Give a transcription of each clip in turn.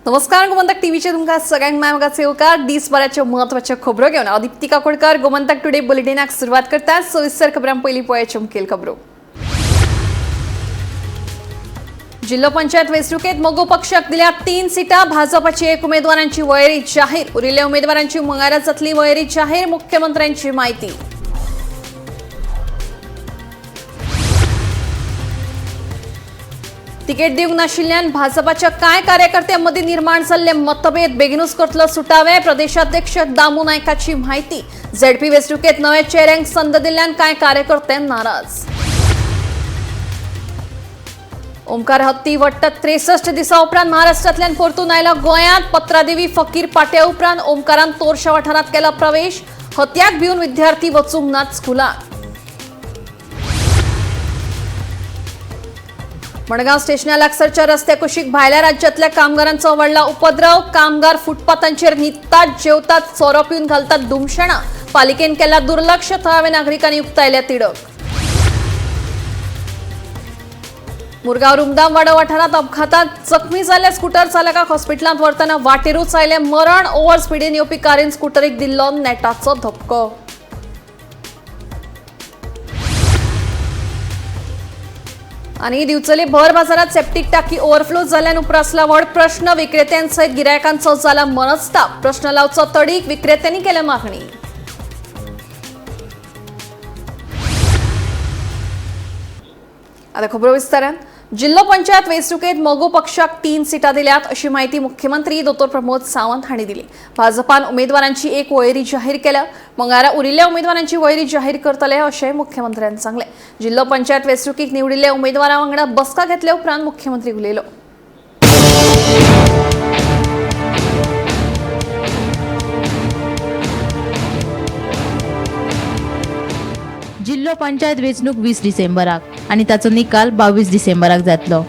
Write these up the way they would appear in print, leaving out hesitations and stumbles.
नमस्कार, गोमंतक टीव्हीचे तुमकां सगळ्यांक माय म्हाका येवकार. दिसभराच्यो म्हत्वाच्यो खबरो घेवन हांव दीप्ती काकोडकर गोमंतक टुडे बुलेटिनाक सुरवात करता. सविस्तर खबरां पयलीं पळयाच्यो मुखेल खबरो. जिल्हो पंचायत वेंचणुकेत मगो पक्षाक दिल्या 3 सीटा. भाजपाची 1 उमेदवारांची वळेरी जाहीर. उरिल्ल्या उमेदवारांची मंगळारा जातली वळेरी जाहीर. मुख्यमंत्र्यांची माहिती. तिकेट दिवंक नाशिल्ल्यान भाजपाच्या कांय कार्यकर्त्यांमध्ये निर्माण जाल्ले मतभेद बेगीनूच करतलो सुटावे. प्रदेशाध्यक्ष दामू नायकाची माहिती. झेडपी वेंचणुकेत नव्या चेहऱ्यांक संद दिल्ल्यान कांय कार्यकर्ते नाराज. ओमकार हत्ती वट्ट 63 दिसां उपरांत महाराष्ट्रांतल्यान परतून आयला गोंयांत. पत्रादेवी फकीर पाट्या उपरांत ओमकारान तोरशा वाठारांत केला प्रवेश. हत्याक भिवन विद्यार्थी वचूंक नात स्कुलाक. मडगांव स्टेशना लागसारच्या रस्त्या कुशीक भायल्या राज्यांतल्या कामगारांचो वाडला उपद्रव. कामगार फुटपाथांचेर न्हिदतात, जेवतात, सोरो पिवन घालतात धुमशणां. पालिकेन केला दुर्लक्ष. थळाव्या नागरिकांनी उक्तायल्या तिडक. मुरगांव रुमदामवाडो वाठारांत अपघातात जखमी जाल्ल्या स्कुटर चालकाक हॉस्पिटलांत व्हरतना वाटेरूच आयलें मरण. ओव्हर स्पिडीन येवपी कारीन स्कुटरीक दिल्लो नेटाचो धपको. आनी दिवचले भर बाजारात सेप्टीक टाकी ओव्हरफ्लो जाल्ल्यान उप्रासला व्हड प्रश्न. विक्रेत्यांसयत गिरायकांचो जाला मनस्ताप. प्रश्न लावचो तडीक विक्रेत्यांनी केल्या मागणी. आता खबरो विस्तारान. जिल्हो पंचायत वेंचणुकेत मगो पक्षाक 3 सीटा दिल्यात अशी माहिती मुख्यमंत्री दोतोर प्रमोद सावंत हांणी दिली. भाजपान उमेदवारांची एक वळेरी जाहीर केल्या. मंगळारा उरिल्ल्या उमेदवारांची वळेरी जाहीर करतले अशें मुख्यमंत्र्यान सांगलें. जिल्हो पंचायत वेंचणुकेक निवडिल्ल्या उमेदवारां वांगडा बसका घेतल्या उपरांत मुख्यमंत्री उलयलो. जिल्हो पंचायत वेंचणूक 20 डिसेंबराक आनी ताचो निकाल 22 डिसेंबराक जातलो.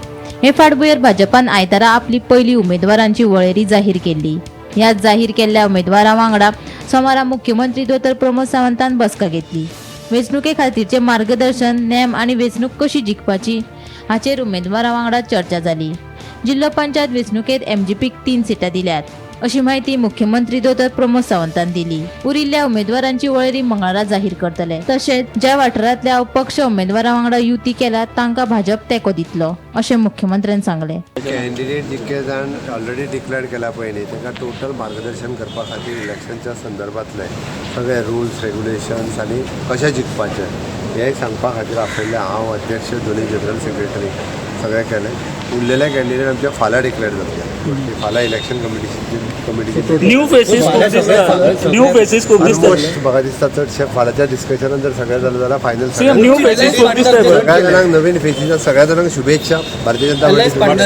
हे फाटभुंयेर भाजपान आयतारा आपली पयली उमेदवारांची वळेरी जाहीर केल्ली. ह्या जाहीर केल्ल्या उमेदवारां वांगडा सोमारा मुख्यमंत्री दोतोर प्रमोद सावंतान बसका घेतली. वेंचणुके खातीरचे मार्गदर्शन, नेम आनी वेंचणूक कशी जिखपाची हाचेर उमेदवारां वांगडा चर्चा जाली. जिल्हो पंचायत वेंचणुकेत एमजीपीक 3 सीटां दिल्यात अशी माहिती मुख्यमंत्री दोतोर प्रमोद सावंतान दिली. उरिल्ल्या उमेदवारांची वळेरी मंगळारा जाहीर करतले. तशेंच ज्या वाठारांतल्या अपक्ष उमेदवारां वांगडा युती केला तांकां भाजप तेंको दितलो अशें मुख्यमंत्र्यान सांगलें. कॅन्डिडेट जितके जाण ऑलरेडी डिक्लेअर केला पळय न्ही, तांकां टोटल मार्गदर्शन करपा खातीर इलेक्शनच्या संदर्भातले सगळे रुल्स रेग्युलेशन्स आनी कशें जिखपाचें हें सांगपा खातीर आपयल्लें. हांव अध्यक्ष, दोनूय जनरल सेक्रेटरी सगळें केलें. उरलेले कॅन्डिडेट आमचे फाल्यां डिक्लेअर जातले. फाल्यां इलेक्शन कमिटीची न्यू फेसीस खूब दिसता, न्यू फेसीस खूब दिसता. ऑलमोस्ट म्हाका दिसता चडशे फाल्यांच्या डिस्कशनान जर सगळें जालें जाल्यार फायनल. न्यू फेसीस खूब दिसता. सगळ्या जाणांक नवीन फेसीस, सगळ्या जाणांक शुभेच्छा. Bharatiya Janata alliance party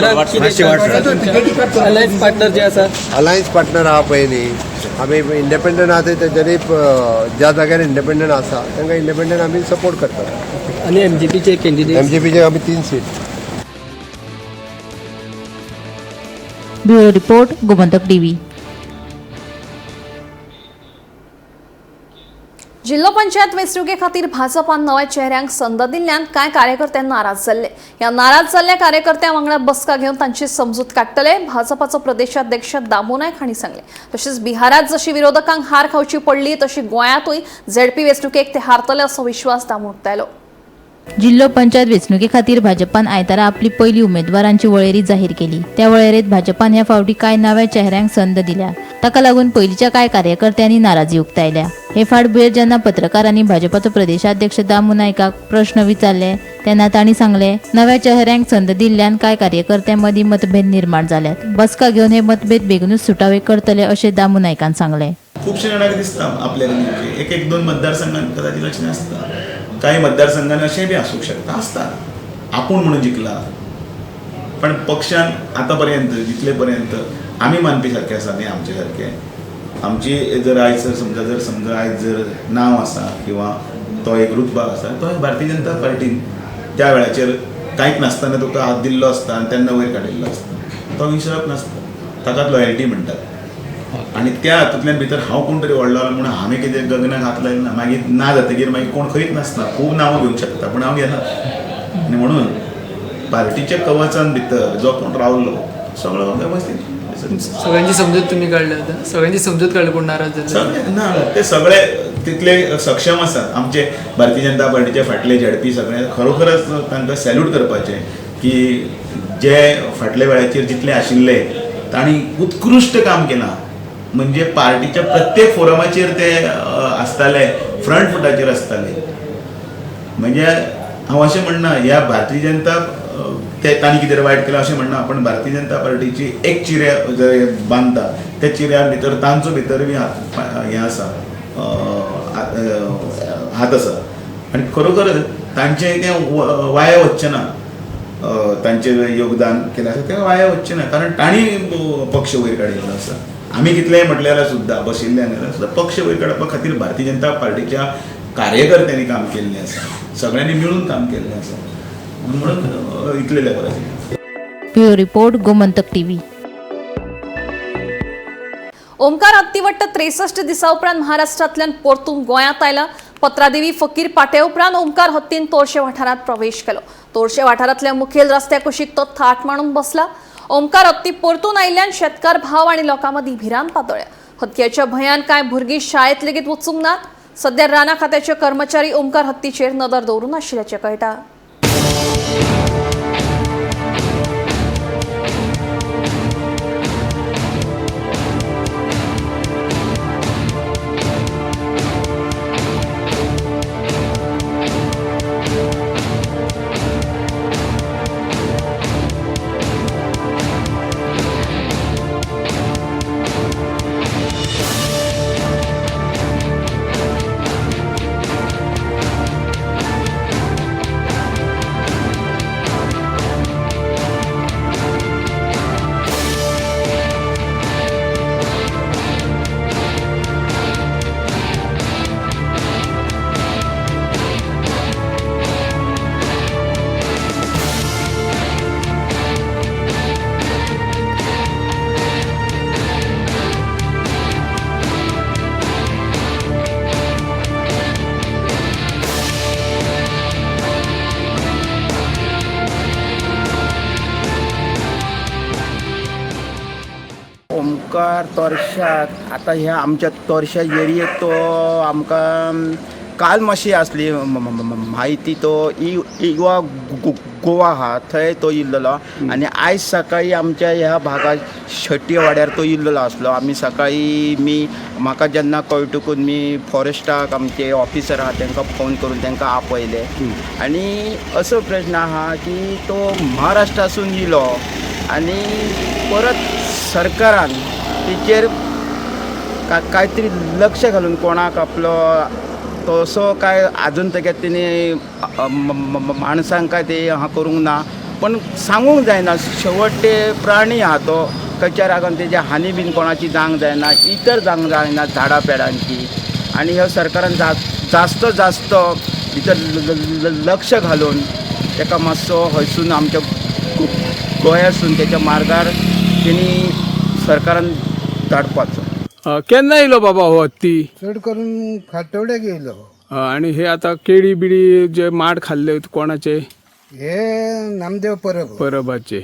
पार्टनराक alliance partner जे आसा, अलायन्स पार्टनर आहा पळय न्ही, आमी इंडिपेंडंट आहा ते तेंच्यांनी ज्या जाग्यार इंडिपेंडंट आसा तांकां इंडिपेंडंट आमी सपोर्ट करतात. आनी एमजीपीचे कॅन्डिडेट एमजीपीचे आमी 3 seat. Bureau report, Gomantak TV. जिल्हो पंचायत वेंचणुके खातीर भाजपान नव्या चेहऱ्यांक संद दिल्ल्यान कांय कार्यकर्ते नाराज जाल्ले. ह्या नाराज जाल्ल्या कार्यकर्त्यां वांगडा बसका घेवन तांची समजूत काडटले. भाजपाचो प्रदेशाध्यक्ष दामू नायक हांणी सांगलें. तशेंच बिहारात जशी विरोधकांक हार खावची पडली तशी गोंयांतूय झेडपी वेंचणुकेक ते हारतले असो विश्वास दामू उक्तायलो. जिल्हो पंचायत वेंचणुके खातीर भाजपान आयतारा आपली पयली उमेदवारांची वळेरी जाहीर केली. त्या वळेरेत भाजपान ह्या फावटी कांय नव्या चेहऱ्यांक संद दिल्या. ताका लागून पयलींच्या कांय कार्यकर्त्यांनी नाराजी उक्तायल्या. हे फाटभुंयेर जेन्ना पत्रकारांनी भाजपाचो प्रदेशाध्यक्ष दामू नायकाक प्रश्न विचारले तेन्ना तांणी सांगले, नव्या चेहऱ्यांक संद दिल्ल्यान कांय कार्यकर्त्यां मदीं मतभेद निर्माण जाल्यात. बसका घेवन हे मतभेद बेगीनूच सुटावे करतले अशें दामू नायकान सांगलें. खुबशे जाणांक दिसता आपल्याक दिवचे. एक एक दोन मतदारसंघात कदाचित अशें आसता, कांय मतदारसंघान अशें बी आसूंक शकता, आसता आपूण म्हणून जिखला. पण पक्षान आतां पर्यंत जितले पर्यंत आमी मानपी सारके आसा न्ही, आमचे सारके आमची जर आयज जर समजा जर समजा आयज जर नांव आसा किंवा तो एक रुतबा आसा, तो भारतीय जनता पार्टीन त्या वेळाचेर कांयच नासतना तुका हात दिल्लो आसता आनी तेन्ना वयर काडिल्लो आसता, तो विसरप नासता. ताकाच लॉयल्टी म्हणटात. आनी त्या हातूंतल्यान भितर हांव कोण तरी व्हडलो जालो म्हणून हांवें कितें गगनाक हात लायलो ना. मागीर ना जातकीर मागीर कोण खंयच नासता. खूब नांवां घेवंक शकता पूण हांव घेना. आनी म्हणून पार्टीच्या कवचान भितर जो कोण रावलो सगळो वेवस्थीत. असो दिसता. सगळ्यांची समजूत तुम्ही काडल्या आतां, सगळ्यांची समजूत काडली कोण नाराज जाल्ले? सगळे ना, ते सगळे तितले सक्षम आसात. आमचे भारतीय जनता पार्टीचे फाटले झेडपी सगळे खरोखरच तांकां सॅल्यूट करपाचें की जे फाटल्या वेळाचेर जितले आशिल्ले तांणी उत्कृश्ट काम केलां. म्हणजे पार्टीच्या प्रत्येक फोरमाचेर ते आसताले, फ्रंट फुटाचेर आसताले. म्हणजे हांव अशें म्हणना ह्या भारतीय जनता ते तांणी कितें वायट केलां अशें म्हणना, पण भारतीय जनता पार्टीची एक चिऱ्या जर बांदता त्या चिऱ्या भितर तांचो भितर बी हात हें आसा, हात आसा. आनी खरोखर तांचें तें वाया वचचें ना, तांचें योगदान केलें आसा तें वाया वचचें ना, कारण तांणी पक्ष वयर काडिल्लो आसा. आमी कितलेय म्हटलें जाल्यार सुद्दां बशिल्ले जाल्यार सुद्दां पक्ष वयर काडपा खातीर भारतीय जनता पार्टीच्या कार्यकर्त्यांनी काम केल्लें आसा, सगळ्यांनी मिळून काम केल्लें आसा, म्हणून इतले लेवलाचेर. Bureau report, Gomantak TV. Omkar हत्ती वट्ट 63 दिसा उपरांत महाराष्ट्रांतल्यान परतून गोंयांत आयला. पत्रादेवी फकीर पाट्या उपरांत ओमकार हत्तीन तोरशे वाठारांत प्रवेश केलो. तोरशे वाठारांतल्या मुखेल रस्त्या कुशीक तो थाट मांडून बसला. ओमकार हत्ती परतून आयिल्ल्यान शेतकार भाव आनी लोकां मदीं भिरांत पातळ्या. हत्याच्या भंयान कांय भुरगीं शाळेंत लेगीत वचूंक नात. सध्या राना खात्याचे कर्मचारी ओमकार हत्तीचेर नदर दवरून आशिल्ल्याचें कळटा. ओमकार तोरशाक आतां ह्या आमच्या तोरशा एरियेक तो आमकां काल मातशी आसली म्हायती, तो इवा गोवा आहा थंय तो इल्लेलो आनी आयज सकाळी आमच्या ह्या भागात शेट्टी वाड्यार तो इल्लेलो आसलो. आमी सकाळी मी म्हाका जेन्ना कळटकूच मी फॉरेस्टाक आमचे ऑफिसर आहा तांकां फोन करून तांकां आपयले. आनी असो प्रश्न आहा की तो महाराष्ट्रासून इलो आनी परत सरकारान तेचेर कांयतरी लक्ष घालून कोणाक आपलो तसो काय आजून तेगे तेणी माणसांक काय ते हा करूंक ना, पण सांगूंक जायना. शेवट ते प्राणी आहा तो खंयच्या रागान तेज्या हानी बीन कोणाची जावंक जायना, इतर जावंक जायना झाडां पेडांची. आनी ह्या सरकारान जास्त जास्त भितर लक्ष घालून तेका मातसो हयसून आमच्या गोंयासून तेच्या मार्गार तेणी सरकारान धाडपाचो. केन्ना येयलो बाबा हो हत्ती? चड करून फातोड्याक येयलो. आणि हे आता केळी बिळी जे माड खाल्ले कोणाचे? हे नामदेव परब परबाचे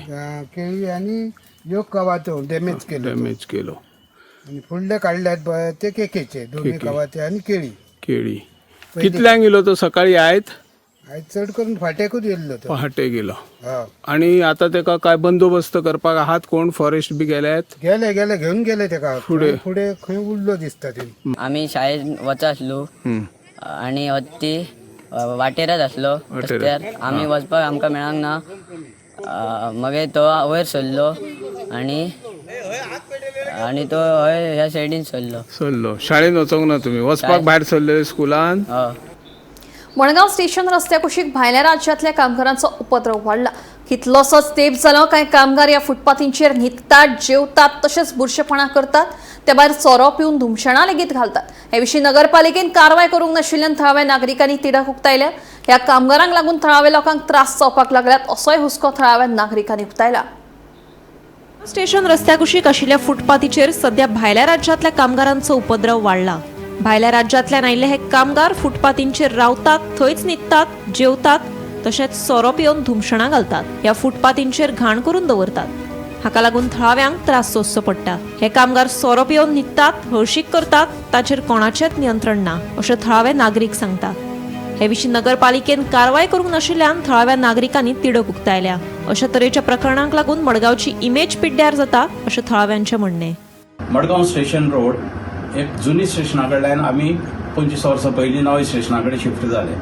केळी आनी ह्यो कवाथो डॅमेज केलो. डॅमेज केलो. आनी फुडले काडल्यात पळय ते केकेचे दोनूय कवाथे आनी केळी. केळी कितल्यांक येयलो तो? सकाळी आयत आयज चड करून फाट्याकूच येयल्लो तो. पहाटे गेलो. हय. आणि आता तेका काय बंदोबस्त करपाक आहात कोण? फॉरेस्ट बी गेल्यात? गेले गेले घेवन गेले तेका फुडें. फुडें खंय उरलो दिसता ते. आमी शाळेत वचा आसलो आनी हत्ती वाटेरच आसलो रस्त्यार. आमी वचपाक आमकां मेळांक ना. मागीर तो वयर सरलो आनी आनी तो हय ह्या सायडीन सरलो. सरलो. शाळेन वचोंक ना तुमी? वचपाक भायर सरलेले स्कुलान? हय. मडगांव स्टेशन रस्त्या कुशीक भायल्या राज्यांतल्या कामगारांचो उपद्रव वाडला. कितलोसोच तेंप जालो कांय कामगार ह्या फुटपाथींचेर न्हिदतात, जेवतात, तशेंच बुरशेपणां करतात. ते भायर सोरो पिवन धुमशणां लेगीत घालतात. हे विशीं नगरपालिकेन कारवाय करूंक नाशिल्ल्यान थळाव्या नागरिकांनी तिडक उक्तायल्या. ह्या कामगारांक लागून थळाव्या लोकांक त्रास जावपाक लागल्यात असोय हुस्को थळाव्या नागरिकांनी उक्तायला. स्टेशन रस्त्याकुशीक आशिल्ल्या फुटपाथीचेर सध्या भायल्या राज्यांतल्या कामगारांचो उपद्रव वाडला. भायल्या राज्यांतल्यान आयिल्ले हे कामगार फुटपाथींचेर रावतात, थंयच न्हिदतात, जेवतात, तशेंच सोरो पिवन धुमशणां घालतात. ह्या फुटपाथींचेर घाण करून दवरतात. हाका लागून थळाव्यांक त्रास सोंसचो पडटा. हे कामगार सोरो पिवन न्हिदतात, हळशीक करतात, ताचेर कोणाचेंच नियंत्रण ना अशें थळावे नागरीक सांगतात. हे विशीं नगरपालिकेन कारवाय करूंक नाशिल्ल्यान थळाव्या नागरिकांनी तिडक उक्तायल्या. अशा तरेच्या प्रकरणांक लागून मडगांवची इमेज पिड्ड्यार जाता अशें थळाव्यांचें म्हणणें. मडगांव स्टेशन रोड एक जुनी स्टेशना कडल्यान आमी 25 वर्सां पयलीं नव्या स्टेशना कडेन शिफ्ट जाले.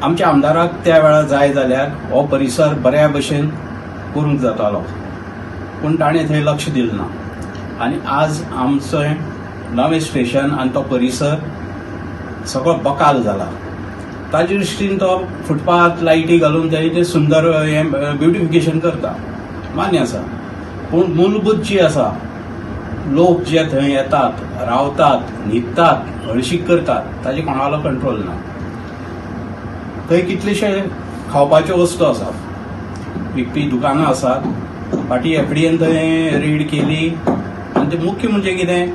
आमच्या आमदाराक त्या वेळार जाय जाल्यार हो परिसर बऱ्या भशेन करूंक जातालो, पूण ताणें थंय लक्ष दिलें ना आनी आज आमचें नवें स्टेशन आनी तो परिसर सगळो बकाल जाला. ताजे दृश्टीन तो फुटपाथ लायटी घालून थंय तें सुंदर हें ब्युटिफिकेशन करता, मान्य आसा. पूण मूलभूत जी आसा, लोक जे थंय येतात, रावतात, न्हिदतात, हळशीक करतात, ताजे कोणालो कंट्रोल ना. थंय कितलेशे खावपाच्यो वस्तू आसात, विकपी दुकानां आसात. फाटीं एफडीएन थंय रेड केली आनी ते मुख्य म्हणजे कितें,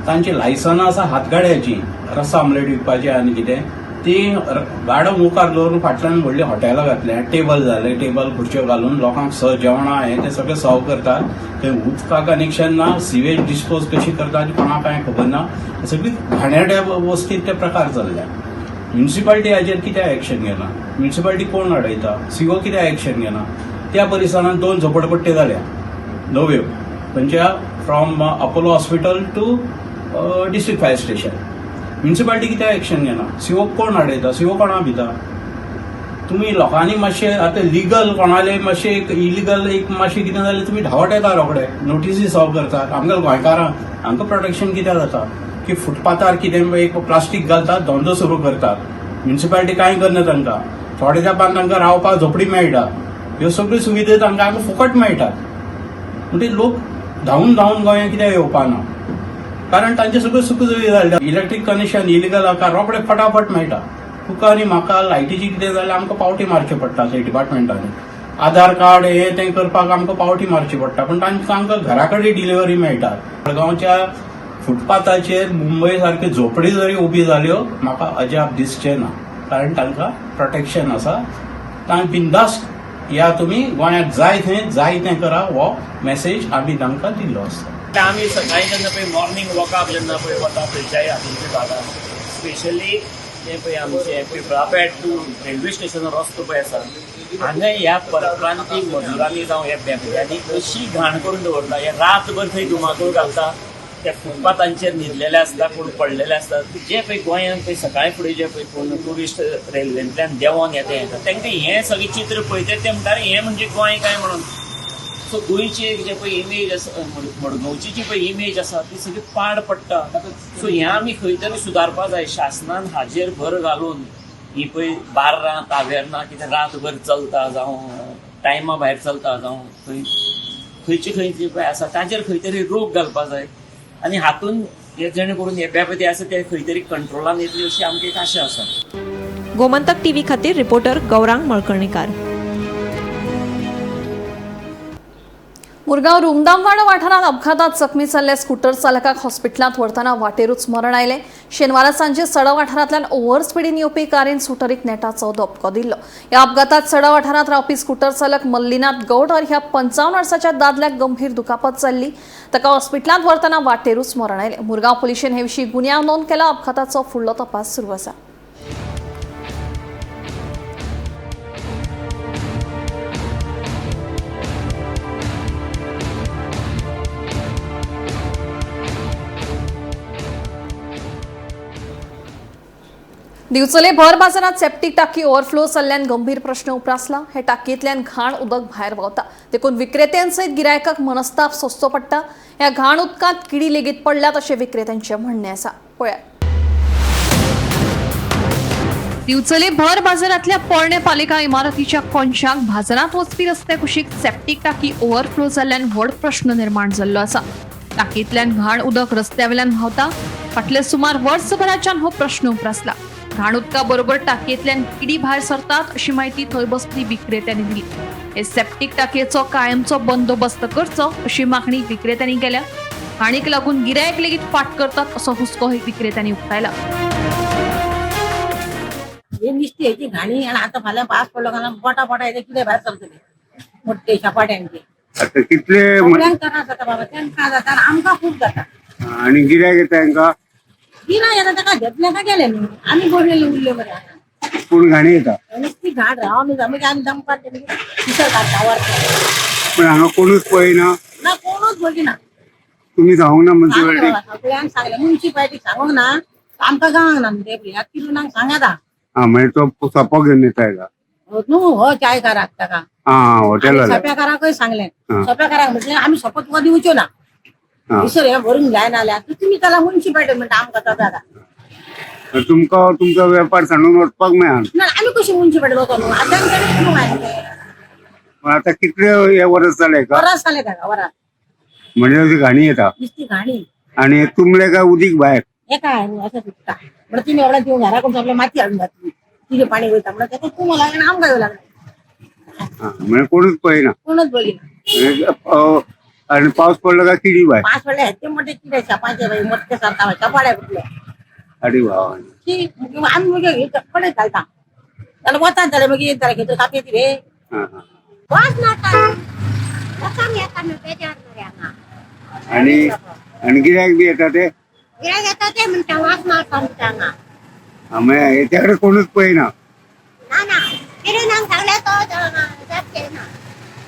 तांची लायसनां आसा हातगाड्याची, रस्सा आमलेट विकपाची आनी कितें, ती गाडो मुखार दवरून फाटल्यान व्हडलीं हॉटेलां घातल्या, टेबल जाले, टेबल खुर्च्यो घालून लोकांक जेवणां हें तें सगळें सर्व करतात. थंय उदका कनेक्शन ना, सिवेज डिस्पोज कशी करतात कोणाक कांय खबर ना. सगळी घाणेरड्या वस्तींत ते प्रकार चल्ल्या. म्युनिसिपालिटी हाजेर कित्याक एक्शन घेना? म्युनिसिपालिटी कोण अडयता? सीओ कित्याक एक्शन घेना? त्या परिसरांत 2 झोपडपट्ट्यो जाल्या नव्यो, खंयच्या from Apollo hospital to district fire station. Municipality कित्याक एक्शन घेना? सीओ कोण अडयता? सीओ कोणा भिता? तुमी लोकांनी मातशें आतां लिगल कोणाले मातशें एक इलिगल एक मातशें कितें जालें तुमी धांवट येता रोखडे, नोटिसी सर्व करतात. आमकां गोंयकारांक आमकां प्रोटेक्शन कित्याक जाता की फुटपाथार कितें एक प्लास्टीक घालतात, धंदो सुरू करतात. म्युनिसिपालिटी कांय करना तांकां, थोडे तेंपान तांकां रावपाक झोपडी मेळटा. ह्यो सगळ्यो सुविधा तांकां आमकां फुकट मेळटात. म्हणटकीर लोक धांवून धांवून गोंयांत कित्याक येवपाना? कारण तांचे सगळ्यो सुखसुविधा जाल्यो. इलेक्ट्रीक कनेक्शन इलिगल आसा, रोखडे फटाफट मेळटा. तुका आनी म्हाका लायटीची कितें जाल्यार आमकां पावटी मारच्यो पडटा थंय डिपार्टमेंटांनी. आधार कार्ड हे तें करपाक आमकां पावटी मारची पडटा, पूण तांकां आमकां घरा कडेन डिलिव्हरी मेळटा. मडगांवच्या फुटपाथाचेर मुंबय सारक्यो झोपडी जरी उबी जाल्यो म्हाका अजाप दिसचें ना, कारण तांकां प्रोटेक्शन आसा. तांकां बिंदास्त या तुमी गोंयांत जाय थंय जाय तें करा, हो मॅसेज आमी तांकां दिल्लो आसा. आमी सकाळीं जेन्ना पळय मॉर्निंग वॉकाक जेन्ना पळय वता थंयच्याय हातूंतले भागान, स्पेशली ते पळय आमचे पिपळापेट टू रेल्वे स्टेशन रस्तो पळय आसा, हांगा ह्या परप्रांती मजुरांनी जावं ह्या बेबद्यांनी अशी घाण करून दवरता. हे रातभर थंय धुमाकूळ घालता, त्या फुटपाथांचेर न्हिदलेले आसता, कोण पडलेले आसता. जे पळय गोंयांत पळय सकाळीं फुडें जे पळय कोण ट्युरिस्ट रेल्वेंतल्यान देंवोन येता येता तांकां हें सगळें चित्र पळयता ते म्हणटा हें म्हणजे गोंय काय म्हणून. सो गोंयची एक जे पळय इमेज आसा, मडगांवची जी पळय इमेज आसा ती सगळी पाड पडटा. सो हें आमी खंय तरी सुदारपा जाय. शासनान हाजेर भर घालून ही पळय बार्रां तावेर्नां कितें रातभर चलता जावं टायमा भायर चलता जावं खंय खंयची खंयची पळय आसा ताजेर खंय तरी रोक घालपा जाय आनी हातून हे जेणे करून हे बेबदे आसा ते खंय तरी कंट्रोलान येतली अशी आमची एक आशा आसा. गोमंतक टीव्ही खातीर रिपोर्टर गौरांग मळकर्णेकार. मुरगांव रुमदामवाडो वाठारांत अपघातात जखमी जाल्ल्या स्कूटर चालकाक हॉस्पिटलांत व्हरतना वाटेरूच मरण आयलें. शेनवारा सांजे सडा वाठारांतल्यान ओव्हर स्पिडीन येवपी कारीन स्कुटरीक नेटाचो धपको दिल्लो. ह्या अपघातात सडा वाठारांत रावपी स्कूटर चालक मल्लीनाथ गौडर ह्या 55 वर्साच्या दादल्याक गंभीर दुखापत जाल्ली. ताका हॉस्पिटलांत व्हरतना वाटेरूच मरण आयलें. मुरगांव पुलिशेन हे विशीं गुन्यांव नोंद केला. अपघाताचो फुडलो तपास सुरू आसा. दिवचले भर बाजारात सेप्टीक टाकी ओव्हरफ्लो जाल्ल्यान गंभीर प्रश्न उप्रासला. हे टाकयेंतल्यान घाण उदक भायर व्हांवता, देखून विक्रेत्यांसयत गिरायकांक मनस्ताप सोंसचो पडटा. ह्या घाण उदकांत किडी लेगीत पडल्यात अशें विक्रेत्यांचें म्हणणें आसा. पळयात. दिवचले भर बाजारांतल्या पोरणे पालिका इमारतीच्या कोनशाक बाजारांत वचपी रस्त्या कुशीक सेप्टीक टाकी ओव्हरफ्लो जाल्ल्यान व्हड प्रश्न निर्माण जाल्लो आसा. टाकयेंतल्यान घाण उदक रस्त्या वयल्यान व्हांवता. फाटल्या सुमार वर्सभराच्यान हो प्रश्न उप्रासला. घाण उदका बरोबर टाकयेंतल्यान किडी भायर सरतात अशी माहिती थंय बसपी विक्रेत्यांनी दिली. हे सेप्टीक टाकयेचो कायमचो बंदोबस्त करचो अशी मागणी विक्रेत्यांनी केल्या. घाणीक लागून गिरायक लेगीत फाट करतात असो हुस्को विक्रेत्यांनी उक्तायला. हे नुस्ती हेची घाणी आनी आतां फाल्यां पावस पडलो काय बोटा बोटा येते कितें भायर सरतले मोठे शेपाट्यांचे. आता कितले सगळ्यांक त्रास जाता बाबा, तांकां जाता आनी आमकां खूब जाता. आणि गिऱ्हाईक येता तांकां? गिरां येता ताका घेतले काय गेले न्हू, आमी बसलेले उरले मरे हांगा. पूण घाणी येता. नुस्ती घाण रावन मागीर आमी दमकार ते मागीर पिसर काडटा वरता. पण हांगा कोणूच पळयना? ना, कोणूच बगिना. तुमी सांगूंक ना मुन्सिपालिटी? सगळ्यांक सांगलें, मुन्सिपालिटीक सांगूंक ना, आमकां गावांक ना न्हू ते ह्या किरुणाक सांगाता. हा, म्हणजे तो सोपो घेवन येता हेका? न्हू, हो चायकाराक ताका. हा, हॉटेलवाले. सोप्याकाराकय सांगलें. हा. सोप्याकाराक म्हटलें आमी सोपो तुका दिवच्यो ना, दुसरें हें भरूंक जायना जाल्यार तुमी चला मुन्सिपालिटी म्हणटा आमकां सोप्याकार. तुमकां तुमचो वेपार सांडून वचपाक मेळना. ना, आमी कशी मुन्सिपालिटी वचो न्हू आतां तांच्याकडेन करूंक जाय तें. पण आता कितले हे वर्स जाले का? वरास जालें ताका, वरास. म्हणजे अशी घाणी येता. नुस्ती घाणी. आणि तुमले काय उदीक भायर? हे काय न्हू अशें सुट्टा म्हणटा तुमी एवढ्या दिवन घरा कडून सगळें माती हाडून घातली, तुजें पाणी वयता म्हणटा ताका तुमो लागलें आनी आमकां येवं लागलें. हा, म्हणजे कोणूच पळयना. कोणूच बगिना. म्हणजे, आणि पावस पडलो काय किडी भायर? पांच पडले ते मोठे किडे शापाचे बाई, मोठे सरता चपाड्या फुटले. अरे भावा. शी, आमी मागीर कपडे घालता जाल्यार वतात जाल्यार मागीर येत जाल्यार घेतलो कापी रे. हा, हा. वास मारता, लोकांक येता न्हू बेजार मरे हांगा. आणि आणि गिऱ्हाईक बी येता ते? गिरायक येता ते म्हणटा वास मारता म्हणटा हांगा. हा, म्हणजे हेच्याकडे कोणूच पळयना. ना ना, किरुणाक सांगलें तो जातचें ना.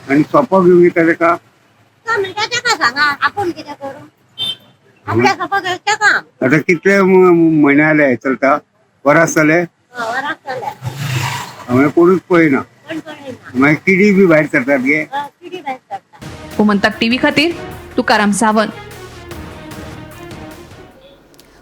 आणि सोपो घेवन येता तेका? तो म्हणटा ताका सांगा आपूण कितें करूं, आपल्या सोपो घेवचें काम. आता कितले म्हयने जाले चलता, वरास जाले? वराक चल्ल्या. म्हणजे कोणूच पळयना. कोण पळयना. मागीर किडी बी भायर सरतात गे. किडी भायर सरता. गोमंतक टीव्ही खातीर तुकाराम सावंत.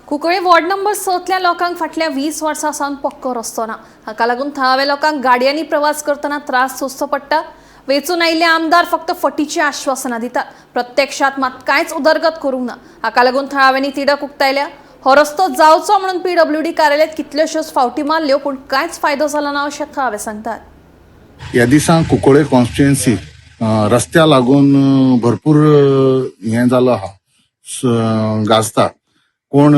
कुंकळी वॉर्ड नंबर 6तल्या लोकांक फाटल्या 20 वर्सां सावन पक्को रस्तो ना. हाका लागून थळाव्या लोकांक गाडयांनी प्रवास करतना त्रास सोंसचो पडटा. वेंचून आयिल्ले आमदार फक्त फटीची आश्वासनां दितात, प्रत्यक्षात मात कांयच उदरगत करूंक ना. हाका लागून थळाव्यांनी तिडक उक्तायल्या. हो रस्तो जावचो म्हणून पीडब्ल्यूडी कार्यालयांत कितल्योश्योच फावटी मारल्यो, पूण कांयच फायदो जालो ना अशें थळावे सांगतात. ह्या दिसा कुंकळे कॉन्स्टिट्युएन्सी रस्त्या लागून भरपूर हें जालो आहा, गाजता. कोण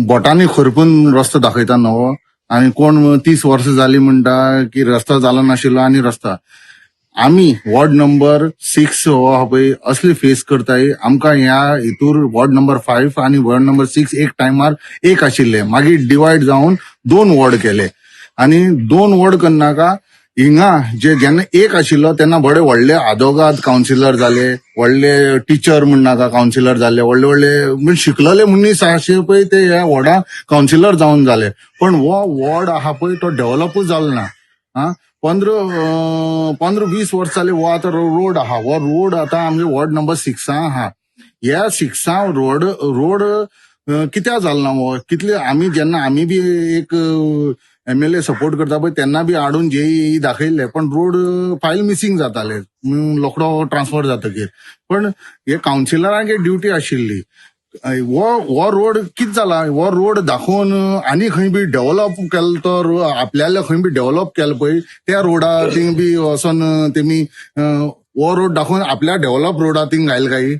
बोटांनी खरपून रस्तो दाखयता नवो, आनी कोण 30 वर्सां जाली म्हणटा की रस्तो जालो नाशिल्लो. आनी रस्ता आमी वॉर्ड नंबर 6 हो आहा पळय असली फेस करताय. आमकां ह्या हितूर वॉर्ड नंबर 5 आनी वॉर्ड नंबर 6 एक टायमार एक आशिल्ले, मागीर डिवायड जावन 2 वॉर्ड केले. आनी 2 वॉर्ड करनाका, हिंगा जे जेन्ना एक आशिल्लो तेन्ना बरे व्हडले आदोगाद कावन्सिलर जाले, व्हडले टिचर म्हणनाका कावन्सिलर जाले, व्हडले व्हडले म्हणजे शिकलेले मनीस आशे पळय ते ह्या वॉर्डान कावन्सिलर जावन जाले. पण हो वॉर्ड आहा पळय तो डेव्हलपूच जालो ना. आं 15-20 वर्स जाले हो आतां रोड आहा, हो रोड आतां आमचे वॉर्ड नंबर 6 आहा. ह्या 6 रोड रोड कित्याक जालो ना हो कितले आमी जेन्ना आमी बी एक एमएलए सपोर्ट करता पळय तेन्ना बी हाडून जेई दाखयल्ले, पण रोड फायल मिसींग जाताले रोकडो ट्रान्सफर जातकीर. पण हे कावन्सिलरांक ड्युटी आशिल्ली. हो रोड कितें जाला, हो रोड दाखोवन आनी खंय बी डेव्हलप केलो तो आपल्याले खंय बी डेव्हलप केलो पळय त्या रोडा थिंग बी वचोन तेमी हो रोड दाखोवन आपल्या डेव्हलप रोडा थिंग घायल काय.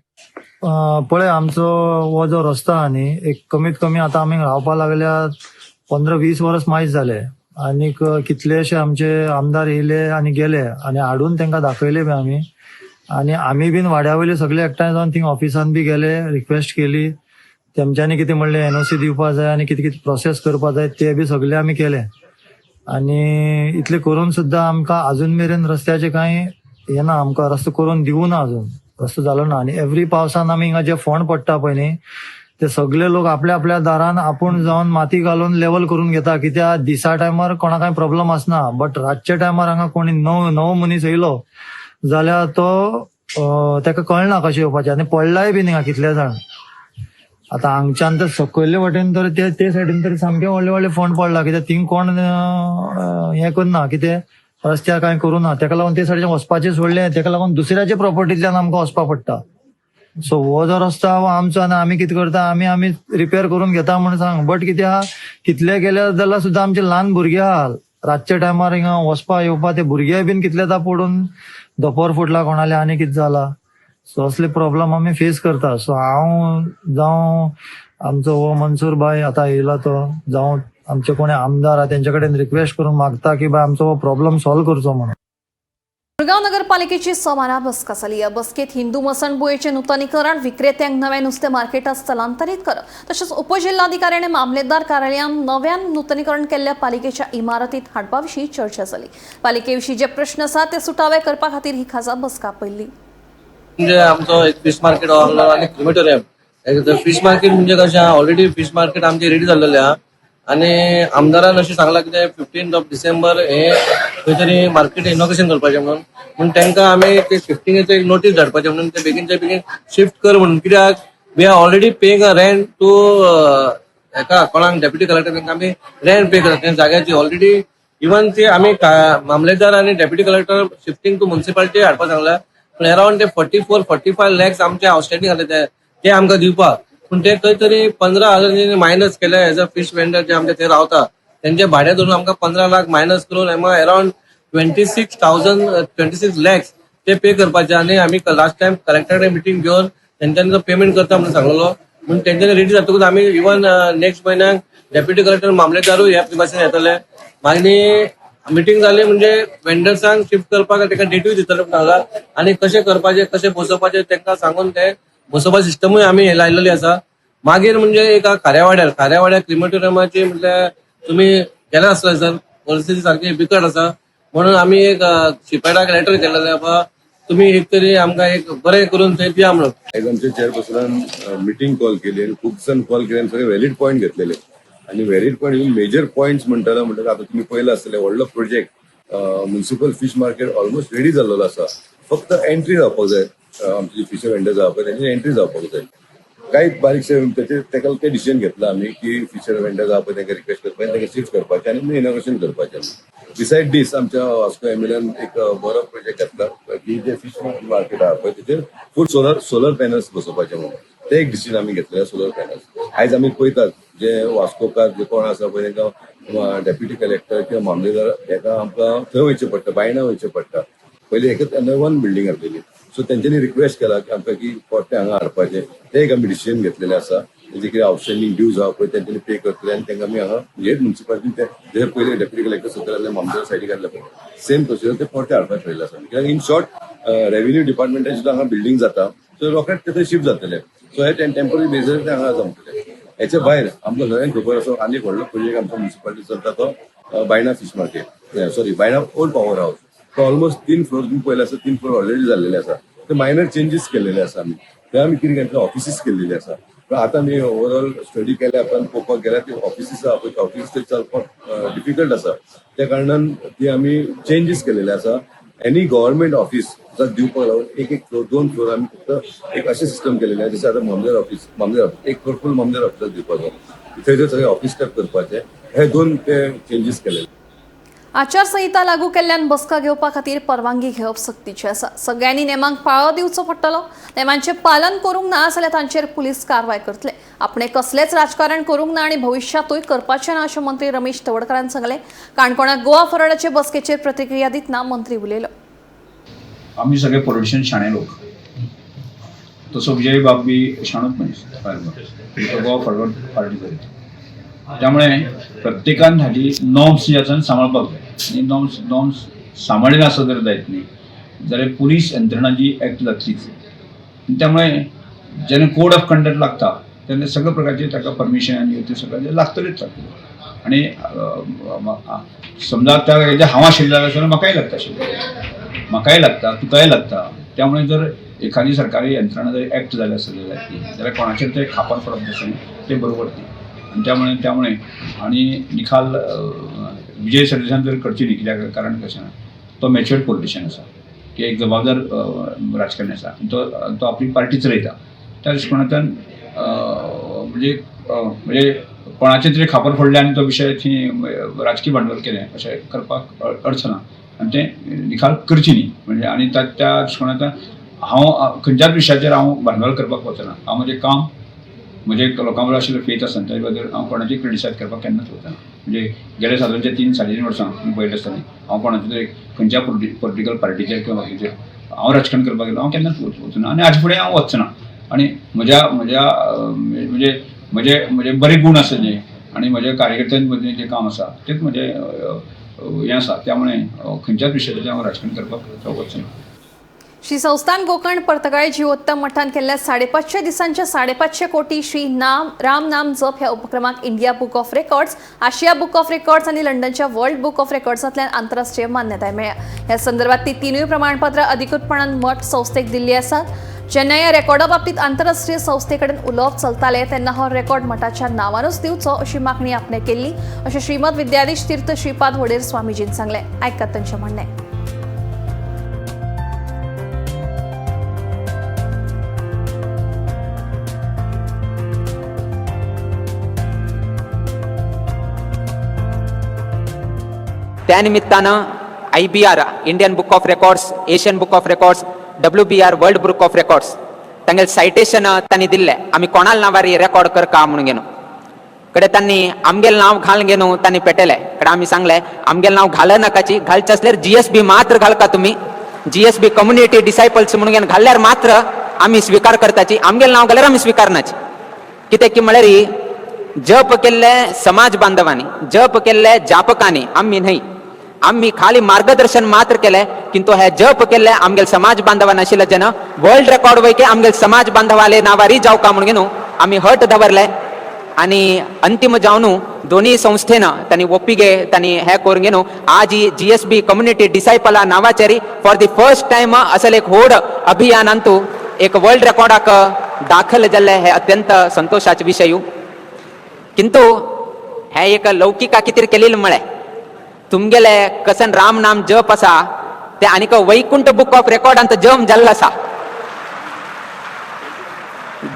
पळय आमचो हो जो रस्तो आहा न्ही, एक कमीत कमी आतां आमी रावपा लागल्या 15-20 वर्स मायज जाले, आनीक कितलेशे आमचे आमदार येयले आनी गेले आनी हाडून तांकां दाखयले बी आमी, आनी आमी बीन वाड्या वयले सगळे एकठांय जावन थिंग ऑफिसान बी गेले, रिक्वेस्ट केली, तेमच्यांनी कितें म्हणलें एनओसी दिवपा जाय आनी कितें कितें प्रोसेस करपा जाय ते बी सगळे आमी केले. आनी इतलें करून सुद्दां आमकां आजून मेरेन रस्त्याचें कांय हें ना, आमकां रस्तो करून दिवूं ना, अजून रस्तो जालो ना. आनी एवरी पावसान आमी हिंगा जे फोंड पडटा पळय न्ही ते सगळे लोक आपल्या आपल्या दारान आपूण जावन माती घालून लेवल करून घेता, कित्याक दिसा टायमार कोणा कांय प्रॉब्लम आसना, बट रातच्या टायमार हांगा कोणी नवो मनीस येयलो जाल्यार तो ताका कळना कशें येवपाचें, आनी पडलाय बीन हिंगा कितले जाण. आतां हांगच्यान तर सकयले वटेन तर ते सायडीन तर सामके व्हडले व्हडले फोंड पडला, कित्याक थिंग कोण हें करना, कितें रस्त्यार कांय करूं ना, ताका लागून ते सायडीच्यान वचपाचें सोडलें, ताका लागून दुसऱ्याच्या प्रॉपर्टींतल्यान आमकां वचपा पडटा. सो हो जो रस्तो आहा हो आमचो, आनी आमी कितें करता, आमी आमी रिपेर करून घेता म्हूण सांग, बट कितें आहा कितले गेले जाल्यार सुद्दां आमचे ल्हान भुरगे आहा रातच्या टायमार हिंगा वचपा येवपा, ते भुरगे बीन कितले दा पडून धोपर फुटला कोणाले आनी कितें जाला. सो असले प्रॉब्लम आमी फेस करता. सो हांव जावं आमचो हो मनसूर भाई आतां येयला तो, जावं आमचे कोणी आमदार आहा तेंच्या कडेन रिक्वेस्ट करून मागता की बाय आमचो हो प्रॉब्लम सॉल्व करचो म्हणून. मुरगांव नगरपालिकेची सोमारा बसका जाली. ह्या बसकेत हिंदू मसणभुंयेचें नुतनीकरण, विक्रेत्यांक नवें नुस्तें मार्केटात स्थलांतरीत करप, तशेंच उपजिल्हाधिकारी आनी मामलेदार कार्यालयान नव्यान नुतनीकरण केल्ल्या पालिकेच्या इमारतीत हाडपा विशीं चर्चा जाली. पालिके विशीं जे प्रश्न आसात ते सुटावे करपा खातीर ही खासा बसका आपयल्ली. म्हणजे आमचो एक फिश मार्केट आनी क्रिमेटोरियम. फिश मार्केट म्हणजे कशें ऑलरेडी फिश मार्केट आमचे रेडी जाल्लेले आहा आनी आमदारान अशें सांगलां की ते 15 ऑफ डिसेंबर हे खंय तरी मार्केट इनॉग्रेशन करपाचें म्हणून, पूण तांकां आमी ते शिफ्टिंगेचे एक नोटीस धाडपाचें म्हणून ते बेगीनच्या बेगीन शिफ्ट कर म्हणून, कित्याक we are already paying a rent to हेका कोणाक डेप्युटी कलेक्टर तांकां आमी रेंट पे करता त्या जाग्याची ऑलरेडी. इवन ते आमी मामलेदार आनी deputy collector shifting to municipality हाडपाक सांगला, पूण अरावंड ते 44-45 लॅक्स आमचे आउटस्टँडींग आसले ते आमकां दिवपाक, पूण ते खंय तरी 15,000 मायनस केले एज अ फिश वेंडर जे आमचे थंय रावता तेंचे भाडें धरून आमकां 15 लाख मायनस करून आमकां अरावंड 26 लॅक्स ते पे करपाचे. आनी आमी लास्ट टायम कलेक्टर कडेन मिटींग घेवन तेंच्यांनी पेमेंट करता म्हणून सांगलेलो, पूण तेंच्यांनी रेडी जातकूच आमी इवन नेक्स्ट म्हयन्याक डेप्युटी कलेक्टर मामलेदारूय ह्या भाशेन येतले. मागीर मिटींग जाली म्हणजे वेंडर्सांक शिफ्ट करपाक तेका डेटूय दितले म्हणून सांगला आनी कशें करपाचें कशें बसोवपाचें तेंकां सांगून ते बसोवपा सिस्टमूय आमी लायलेली आसा. मागीर म्हणजे एक खाऱ्यावाड्यार क्रिमेटोरियमाची म्हटल्यार तुमी गेले आसतले सर, परिस्थिती सारकी बिकट आसा म्हणून आमी एक शिपेडाक लेटर केलेलें बाबा तुमी एक तरी आमकां एक बरें करून थंय दिया म्हणून. आयज आमच्या चेअरपर्सनान मिटींग कॉल केली आनी खूब जाण कॉल केले आनी सगळे व्हॅलीड पॉयंट घेतलेले आनी व्हॅलीड पॉयंट मेजर पॉयंट्स म्हणटना म्हणटा आतां तुमी पळयलां आसतलें व्हडलो project municipal fish market almost ready जाल्लो आसा, फक्त एंट्री जावपाक जाय. आमचे जे फिश वेंडर्स आहा पळय तेंची एंट्री जावपाक जाय. कांय बारीकशे तेचे तेका ते डिसिजन घेतला आमी की फिशर वेंडर्स आहा पळय तांकां रिक्वेस्ट करपाचें, तांकां शिफ्ट करपाचें आनी इनॉग्रेशन करपाचें. बिसायड दीस आमच्या वास्को एमएलएन एक बरो प्रोजेक्ट घेतला की जे फिश मार्केट आहा पळय तेचेर फूल सोलर पॅनल्स बसोवपाचे म्हणून ते एक डिसिजन आमी घेतलेले. सोलर पॅनल्स आयज आमी पळयतात जे वास्कोकार जे कोण आसा पळय तांकां डेप्युटी कलेक्टर किंवा मामलेदार हेका आमकां थंय वयचें पडटा, बायणा वयचें पडटा. पयलीं एकच वन बिल्डींग आसलेली, सो तेंच्यांनी रिक्वेस्ट केला की आमकां की पोरते हांगा हाडपाचें, ते एक आमी डिसिजन घेतलेलें आसा. तेंचे कितें आउटस्टँडींग ड्यूज आहा पळय तेंच्यांनी पे करतले आनी तांकां आमी हांगा म्हणजे म्युन्सिपालिटीन ते जे पयले डेप्युटी कलेक्टर सकयल आसले मामलेदार सायडीक आसले पळय सेम प्रोसिजर ते परते हाडपाक ठरयलें आसा. कित्याक इन शॉर्ट रेव्हेन्यू डिपार्टमेंटान सुद्दां हांगा बिल्डींग जाता, सो रोखडेच ते थंय शिफ्ट जातले. सो हे टेंपररी बेजीर ते हांगा जमतले. हेच्या भायर आमकां सगळ्यांक खबर आसा आनी एक व्हडलो प्रोजेक्ट आमच्या म्युन्सिपालिटी चलता तो Baina fish market, sorry Baina old power house. तो ऑलमोस्ट 3 फ्लोर तुमी पळयले आसा, 3 फ्लोर ऑलरेडी जाल्लेले आसा. ते मायनर चेंजीस केल्लेले आसा आमी, ते आमी कितें केलें ऑफिसीस केल्लेले आसा. पण आतां आमी ओवरऑल स्टडी केल्या उपरांत पळोवपाक गेल्यार ती ऑफिसीस आहा पळय ऑफिसीस थंय चलपाक डिफिकल्ट आसा, त्या कारणान ती आमी चेंजीस केलेले आसा. एनी गव्हर्मेंट ऑफिस दिवपाक लागून एक एक फ्लोर 2 फ्लोर आमी फक्त एक अशें सिस्टम केलेलें आसा जशें आतां मामलेदार ऑफिस, मामलेदार एक फ्लोर फूल मामलेदार ऑफिसाक दिवपाचो, थंय सगळे ऑफिस स्टाफ करपाचे, हे 2 ते चेंजीस केलेले. आचारसंहिता लागू केल्ल्यान बसका घेवपा खातीर परवानगी घेवप सक्तीचें आसा. सगळ्यांनी नेमांक पाळो दिवचो पडटलो. नेमांचें पालन करूंक ना जाल्यार तांचेर पुलीस कारवाय करतले. आपणे कसलेंच राजकारण करूंक ना आनी भविश्यांतूय करपाचें ना अशें मंत्री रमेश तवडकारान सांगलें. काणकोणां गोवा फॉरवर्डाचे बसकेचेर प्रतिक्रिया दितना मंत्री उलयलो. आमी सगळे पॉलिटिशियन शाणे लोक, तसो विजय बाब बी शाणूच मनीस, तो गोवा फॉरवर्ड पार्टी करीत, त्यामुळे प्रत्येकान हाजी नॉर्म्स जे आसा सांबाळपाक जाय आनी नॉर्म्स सांबाळिल्ले आसत जर जायत न्ही जाल्यार पुलीस यंत्रणा जी एक्ट जातलीच. त्यामुळे जेन्ना कोड ऑफ कंडक्ट लागता तेन्ना सगळे प्रकारचे ताका परमिशन आनी ते सगळें लागतलेच लागतलें. आनी समजा त्या हांव आशिल्लें जाल्यार म्हाकाय लागता आशिल्लें, म्हाकाय लागता, तुकाय लागता. त्यामुळे जर एखादी सरकारी यंत्रणा जर एक्ट जाली आसत जाल्यार कोणाचेर ते खापर पडप तशें तें बरोबर न्ही. आनी त्यामुळे आनी निकाल विजय सरदेसान जर करची न्ही, कित्याक कारण कशें ना तो मॅच्युअर्ड पॉलिटिशियन आसा, की एक जबाबदार राजकारणी आसा, तो आपली पार्टी चलयता. त्या दृश्टिकोनांतल्यान म्हणजे म्हणजे कोणाचें तरी खापर फोडलें आनी तो विशय थंय राजकीय भांडवल केलें अशें करपाक अर्थ ना आनी तें निकाल करची न्ही. म्हणजे आनी त्या दृश्टिकोनांतल्यान हांव खंयच्याच विशयाचेर हांव भांडवल करपाक वचना. हांव म्हजें काम म्हजे लोकां बरोबर आशिल्लो फेथ आसा ताजे बद्दल हांव कोणाचें क्रिटिसायज करपाक केन्नाच वचना. म्हणजे गेले सादारणचे 3-3.5 वर्सां तुमी पळयलें आसतलें हांव कोणाचें तरी खंयच्या पॉलिटिकल पार्टीचेर किंवा बाकीचेर हांव राजकारण करपाक गेलो हांव केन्नाच वचना आनी आज फुडें हांव वचना. आनी म्हज्या म्हज्या म्हणजे म्हजे म्हजे बरे गूण आसा जे आनी म्हज्या कार्यकर्त्यां मदीं जें काम आसा तेच म्हजें हें आसा. त्यामुळे खंयच्याच विशयाचेर हांव राजकारण करपाक वचना. श्री संस्थान गोकर्ण पर्तगाळी जीवोत्तम मठान केल्ल्या 550 दिसांच्या 550 कोटी श्री नाम राम नाम जप ह्या उपक्रमाक India book of records, Asia book of records आनी लंडनच्या वर्ल्ड बुक ऑफ रेकॉर्ड्सांतल्यान आंतरराष्ट्रीय मान्यताय मेळ्ळ्या. ह्या संदर्भात ती तिनूय प्रमाणपत्रां अधिकृतपणान मठ संस्थेक दिल्ली आसात. जेन्ना ह्या रेकॉर्डा बाबतीत आंतरराष्ट्रीय संस्थे कडेन उलोवप चलतालें तेन्ना हो रेकॉर्ड मठाच्या नांवानूच दिवचो अशी मागणी आपणे केल्ली अशें श्रीमद विद्याधीश तीर्थ श्रीपाद वडेर स्वामीजीन सांगलें. आयकात तांचें म्हणणें. त्या निमित्तानं IBR Indian book of records, Asian book of records, WBR world book of records तांगेले सायटेशन तांणी दिल्लें. आमी कोणाल नांवार रेकॉर्ड करका म्हणून घेवन कडे तांणी आमगेलें नांव घालून घेवन तांणी पेटयलें. कडे आमी सांगलें आमगेलें नांव घाल नाकाची, घालचें आसल्यार GSB मात्र घालका तुमी, GSB community डिसायपल्स म्हणून घेवन घाल्यार मात्र आमी स्विकार करताची, आमगेलें नांव घाल्यार आमी स्विकारनाची. कित्याक की म्हळ्यार जप केल्ले समाज बांधवांनी, जप केल्ले जापकांनी, आमी न्हय. आम्ही खाली मार्गदर्शन मात्र केले, किंतु हे जप केल्ले आमगेले समाज बांधवा नाशिल्ले जन वर्ल्ड रेकॉर्ड वयके आमगेले समाज बांधवाले नावारी जावका म्हणून घेवन आमी हट दवरले. आनी अंतिम जावन दोन्ही संस्थेन तांणी ओपिगे तांणी हे करून घेवन आज ही GSB community डिसायपला नावाचेर फॉर the first time असल एक व्हड अभियानांतू एक वर्ल्ड रेकॉर्डाक दाखल जाल्ले हे अत्यंत संतोषाचे विशय. किंतु हे एक लौकिका कितें केलेलें म्हळें तुमगेले कसन राम नाम जप आसा ते आनीक वैकुंठ बुक ऑफ रेकॉर्डांत जम जाल्लो आसा.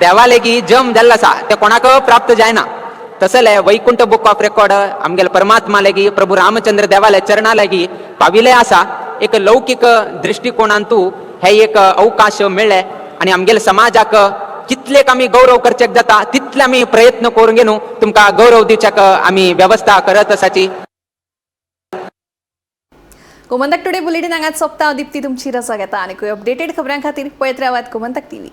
देवा लेगी जम जाल्लो आसा, ते कोणाक प्राप्त जायना. तसले वैकुंठ बुक ऑफ रेकॉर्ड आमगेले परमात्मा लेगी प्रभू रामचंद्र देवाले चरणा लेगी पाविले आसा. एक लौकीक दृष्टिकोणांतू हे एक अवकाश मेळ्ळे आनी आमगेले समाजाक कितलेक आमी गौरव करचेक जाता तितले आमी प्रयत्न करून घेवन तुमकां गौरव दिवच्याक आमी वेवस्था करत आसाची. गोमंतक टुडे बुलेटिन हांगाच सोंपता. दीप्ती तुमची रजा घेता आनी अपडेटेड खबरां खातीर पळयत रावात गोमंतक टीव्ही.